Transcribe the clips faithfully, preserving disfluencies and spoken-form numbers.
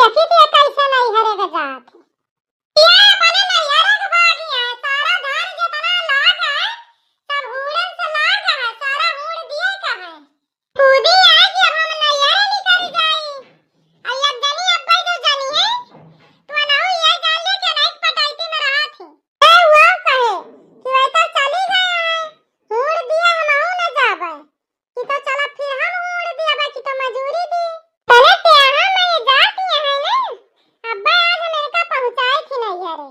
देखी तो कैसे नैहरे के जात है। ये अपने नैहरे के भागी है, सारा धन जितना लाग है, सब हूड़न से लाग है, सारा हूड़ दिए का है। कूदी है कि अब हम नैहरे निकल जाई। और अब जनी अब्बा जो जनी है, तो अनहु ये जान ले कि अनहिक पटाइती में रहा थी। ए, वो कहे कि वह तो चली गया है, हूड़ दिए हमहू न जाबे। कि तो चला फिर हम हूड़ दिया बा कि तो मजूरी दी। तले ते यहाँ मैं जात यहाँ है ना, अब्बा आज हम इनका पहुँचाए थी नैहरे।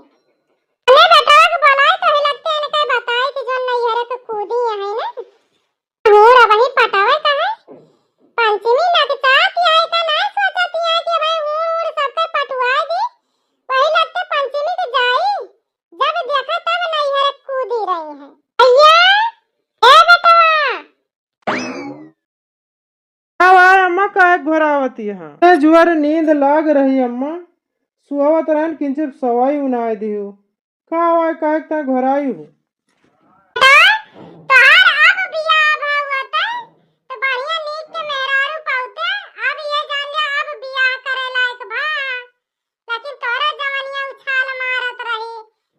अरे बेटवा के बोलाए तो ही लगते इनके बताए कि जो नैहरे के कूदी यहाँ है ना। हूड़ अब वही पटावे का है। पंचमी नगचात यहाँ का ना सोचत यहाँ कि भाई हूड़ हूड़ सबके पटुआ दी। वही लगते पंचमी के जाई, जब देखा तब नैहरे कूदी रही है। भैया, ए बेटवा, आवा अम्मा, काहे घोरावती है? ए जुआर नींद लाग रही अम्मा, सुआवत रहन किंचित सवाई उनाए दियो। का आवा काहे ता घोराई हो? तोहार अब बियाह भा हुआ ता, तो बढ़िया नीक के मेहरारू पाउते, अब ये जान ले अब बियाह करे लायक भा। लेकिन तोरे जवनिया उछाल मारत रही,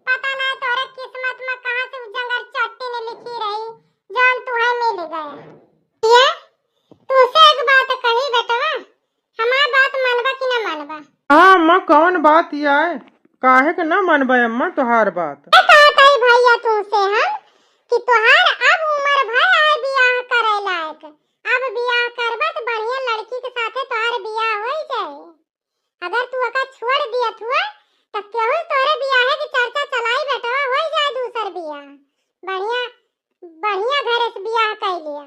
पता ना तोरे किस्मत में कहाँ से उ जंगर चट्टी ने लिखी रही, जौन तुहे मिल गया। ये तू से एक बात कही बेटवा, हमार बात मानबा कि ना मानबा? हाँ अम्मा, कौन बात ये है? काहे के ना मानबा अम्मा तोहार बात? ए कहत हई भैया तू से हम कि तोहार अब उम्र भय आए बियाह करे लायक, अब बियाह करबा तो बढ़िया लड़की के साथे तोहार बियाह होई जाए। अगर तू ओका छोड़ दियत हुआ, त केहू तोरे बियाहे के चर्चा चलाई बेटवा, होई जाए दूसर बियाह। बढ़िया, बढ़िया घरे से बियाह कई लिया।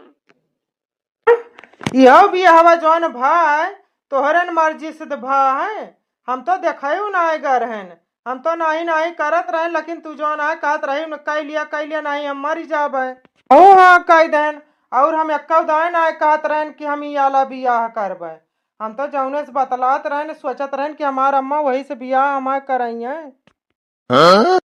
इहो बियाहवा जौन भा है, तोहरन मर्जी से त भा है। हम तो देखायु नाय गर हन, हम तो नाही नाही करत रहन, लेकिन तू जौन आए कहत रही न, कई लिया, कई लिया, नाही हम मरी जाबे। ओ हाँ, कई देन, और हम एक्का दाए नाय कहत रहन कि हम ई आला बियाह करबे। हम तो जौने से बतलात रहन, सोचत रहन कि हमार अम्मा वही से बियाह हमार करइहें। हाँ? तू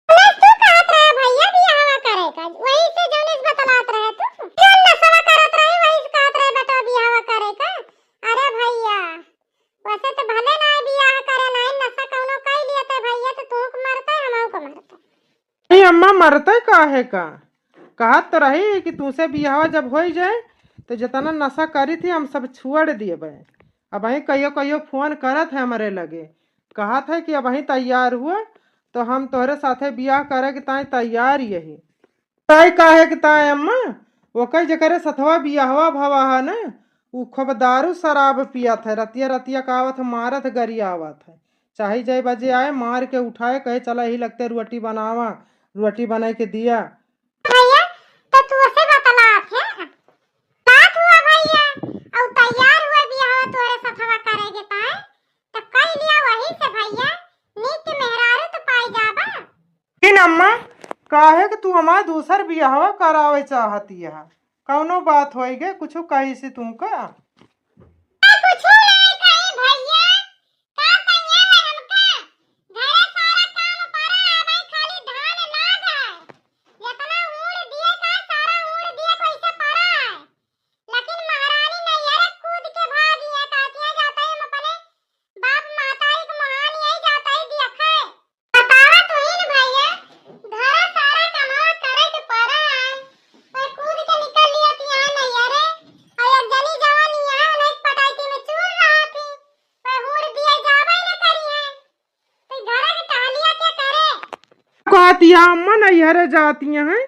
कहत रहे भैया बियाहवा करे का, वही से जौने से बतलात रहे तू। जौन नशवा करत रहे, वही से कहत रहे बेटा बियाहवा करे का। अरे भैया, वैसे तो भले ना बियाह करे, ना नशा कौनो कई लिया तो भैया तो तू को मरता है, हमहू को मरता। नहीं अम्मा, मरते काहे का? कहत तो रही कि तूसे बियाहवा जब होई जाए, तो जितना नशा करी थी, हम सब छोड़ दिए बे। अबहीं कहियो कहियो फोन करत है हमरे लगे, कहत है कि अबहीं तैयार हुआ, तो हम तोहरे साथे बियाह करे के ताई तैयार यही। ताई काहे के ताई अम्मा, ओकर जेकरे सथवा बियाहवा भवा है ना, उ खूब दारू शराब पियत है, रतिया रतिया का आवत है, मारत गरियावत है। चाहे जय बजे आए, मार के उठाए, कहे, "चला, यही लगते रोटी बनावा, रोटी बनाए के दिया।" भैया, तो तू उसे बतलात है? बात हुआ भैया, और तैयार हुआ बियाह तोरे सथवा करे के ताए, तो कई लिया वही से भैया, नीक के मेहरारू तो पाई जाबा। लेकिन अम्मा, काहे कि तू हमार दूसर बियाहवा करावे चाहती है? कौनो बात होई गे, कुछ कही से तुमका? कुछ नहीं कही भैया, का कहिए है हमका? घरे सारा काम पड़ा है, भाई खाली धान लाग है। जितना हूड़ दिए का सारा हूड़ दिए कैसे पड़ा है। लेकिन महारानी नैहरे कूद के भागी है, कहती है जाता ही हम अपने बाप महतारी के मोहान यही जाता ही दिया खाए। बतावा तू ही न भैया, घरे सारा कमावा करे के पड़ा है। पर कूद के निकल लिया थी यहाँ नैहरे। और एक जनी जवान यहाँ नहीं पटाई थी में चूर रहा थी। पर हूड़ दिए जावे न करी है। तो घरे के टहलिया के करे। कहती है अम्मा नैहरे जाती हैं।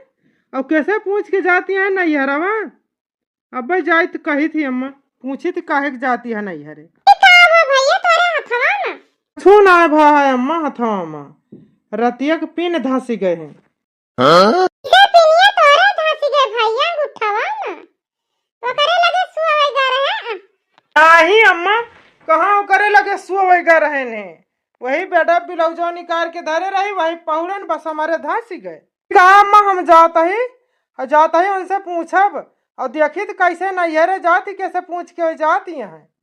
और कैसे पूछ के जाती हैं नैहरवा? अबे जाइत कही थी अम्मा, पूछी थी काहे के जाती है नैहरे। ई का बा भैया तोरे हथवा में? छू ना भा है अम्मा हथवा में, रतिया के पिन धंसी गए हैं। हाँ? इसे पिनिया तोरे धंसी गए भैया गुठवा में, ओकरे लगे सुअवे गा रहे हैं। नाही अम्मा, कहाँ ओकरे लगे सुअवे गा रहे ने? वही बेटा ब्लाउजवा निकाल के धरे रही, वही पहुड़न बस हमारे धंसी गए। का अम्मा हम जात ही, और जात ही उनसे पूछब, और देखी तो कैसे नैहरे जाती, कैसे पूछ के जाती हैं।